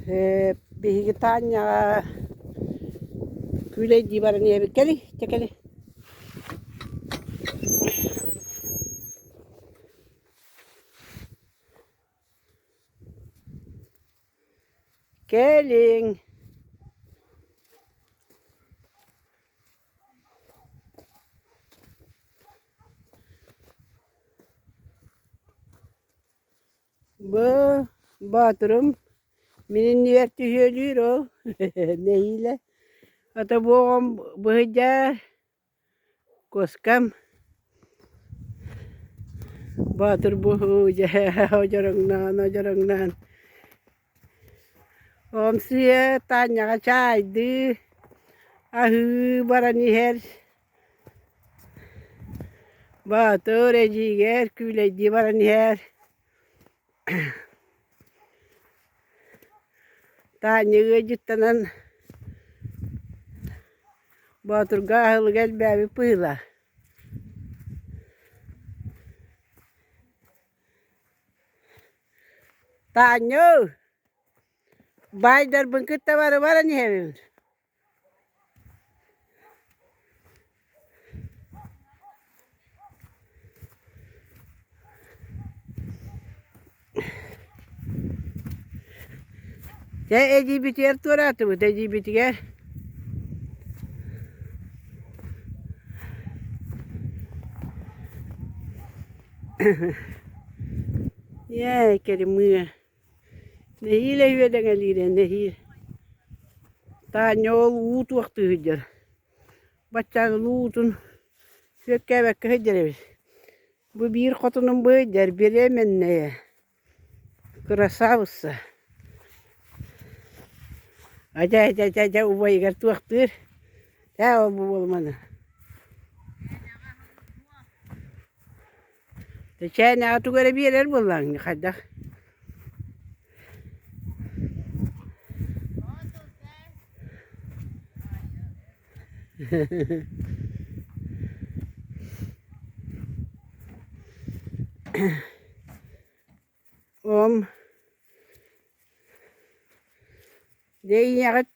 Биһиги Таанньаҕа күүлэйдии баран иһэбит. Кэли, чэ кэли. Кэлиҥ. Бу Боотурум мин иннибэр түһүөлүүр ол нэһиилэ. Ото бу оҕом быһыйдьа куоскам Боотур бу дьэ одьороҥноон одьороҥноон Оҕом сыыйа Таанньаҕа чаайдыы, аһыы баран иһэр. Боотур эдьиийигэр күүлэйдии баран иһэр. Таанньа ыалдьыттанан Боотурга аһылыга элбээбит быһыылаах. Таанньа-ыы, баайдарбын кытта бары баран иһэбин. Дьэ эдьиийбитигэр туораатыбыт, эдьиийбитигэр Ээ, кэримыа. Нэһиилэ үөдэҥэлиирэ, нэһиилэ. Таанньа ол уу туохтуу сылдьар. Баччааҥҥы уутун сүөккээбэккэ сылдьар эбит. Бу биир хотунум быйдар беременная, кырасаабысса. Адьа, адьа, адьа, адьа убайыгар туохтуур. Ээ ол бу буолумана. Чээнэҕэ тугу эрэ биэрэр буоллаҕыҥ хайдах Оҕом дьэ ийэҕит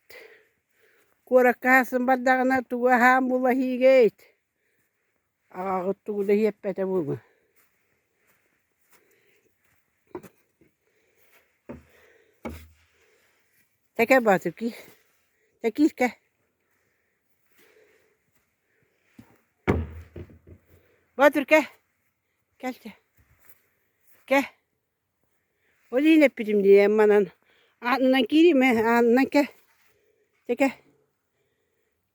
куоракка аһасын бардаҕына тугу аһаан булаһыыгыт Аҕаҕыт тугу да иһиэппэтэ буолуо. Тэкэ Баатыр киир, тэкиир кэ. Баатыр кэ, кэл чэ, кэ. Ол иһин эппитим дии манан аанынан киириим ээ, аанынан кэ, тэкэ,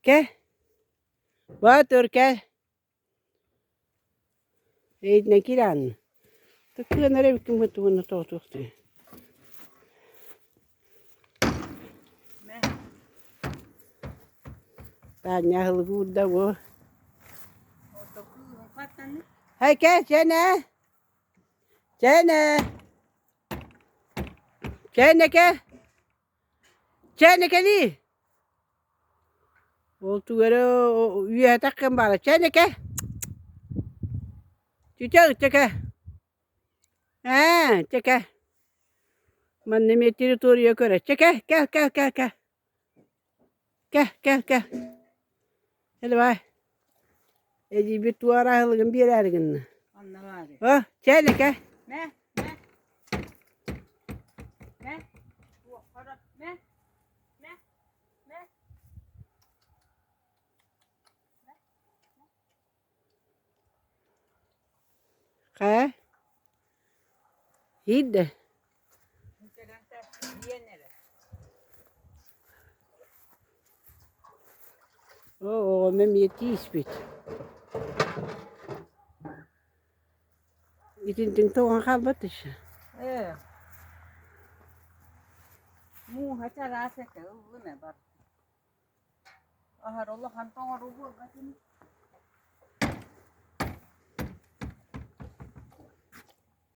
кэ. Баатыр кэл. Эйитинэн киир аанна. Тыккыан эрэ эбиккин быттыбына тоҕотуохтуй. Таанньа аһылыгы уурда бу. Һэй кэл чээнэ. Чээнэ. Чээнэ кэл. Чээнэ кэлиий. Ол тугу эрэ үөһэтэх кэм баара. Чээнэкэ! Чүчэ ыччака! Ээ, чэкэ! Манна эмиэ территория көрө. Чэкэ, кэл, кэл, кэл, кэл. Кэл, кэл, кэл. Давай. Эдьиийбит туора аһылыгын биэрээри гынна. О, чээнэкэ! Хайа? Иирдэ? Оо, оҕом эмиэ тииспит. Итинтиҥ тоҕон хаалбат еще? Ээ. Мууһа чараас этэ, ыллым ээ бар. Аһары улахан тоҥоруу буолбат ини.